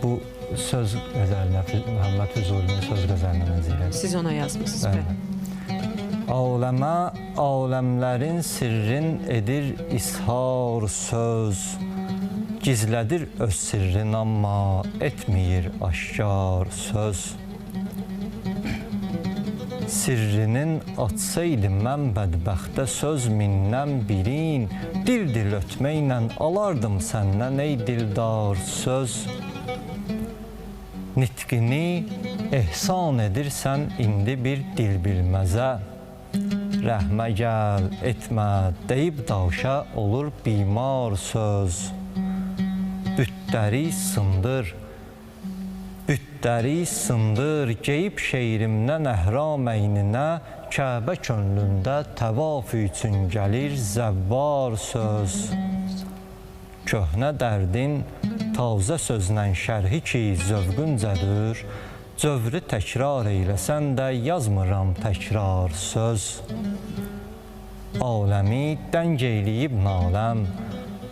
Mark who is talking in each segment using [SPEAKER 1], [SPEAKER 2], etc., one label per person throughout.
[SPEAKER 1] Bu söz qəzəlinə, Məhəmməd Füzulinin söz qəzəlinə nəzirədir.
[SPEAKER 2] Siz ona yazmısınız.
[SPEAKER 1] Bəli. Aləmə aləmlərin sirrin edir ishar söz. Gizlədir öz sirrin amma etməyir aşkar söz. Sirrinin açsaydı mən bədbəxtə söz mindən birin, dil-dil ötməklə alardım səndən ey dildar söz. Nitqini ehsan edirsən indi bir dil bilməzə. Rəhmə gəl, etmə, deyib davşa olur bimar söz. Bütləri sındır, bütləri sındır, geyib şeirimdən əhram əyninə, Kəbə könlündə təvaf üçün gəlir zəvvar söz. Köhnə dərdin tazə sözlə şərhi ki zövqüncədir, cövrü təkrar eyləsən də yazmıram təkrar söz. Aləmi dəng eyləyib naləm,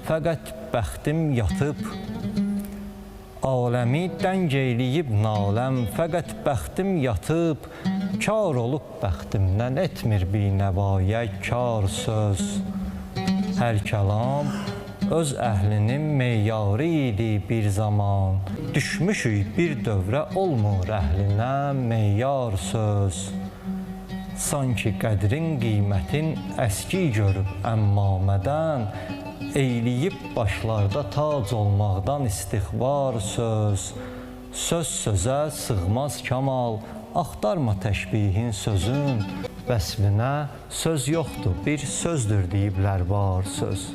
[SPEAKER 1] fəqət bəxtim yatıb. Aləmi dəng eyləyib naləm, fəqət bəxtim yatıb. Kar olub bəxtimdən etmir binəvaya kar söz. Hər kəlam öz əhlinin meyarı idi bir zaman. Düşmüşük bir dövrə olmur əhlinə meyar söz. Sanki qədrin qiymətin əski görüb əmmamədən, eyləyib başlarda tac olmaqdan istixbar söz. Söz sözə sığmaz kamal, axtarma təşbihin sözün, vəsfinə söz yoxdur, bir sözdür deyiblər var söz.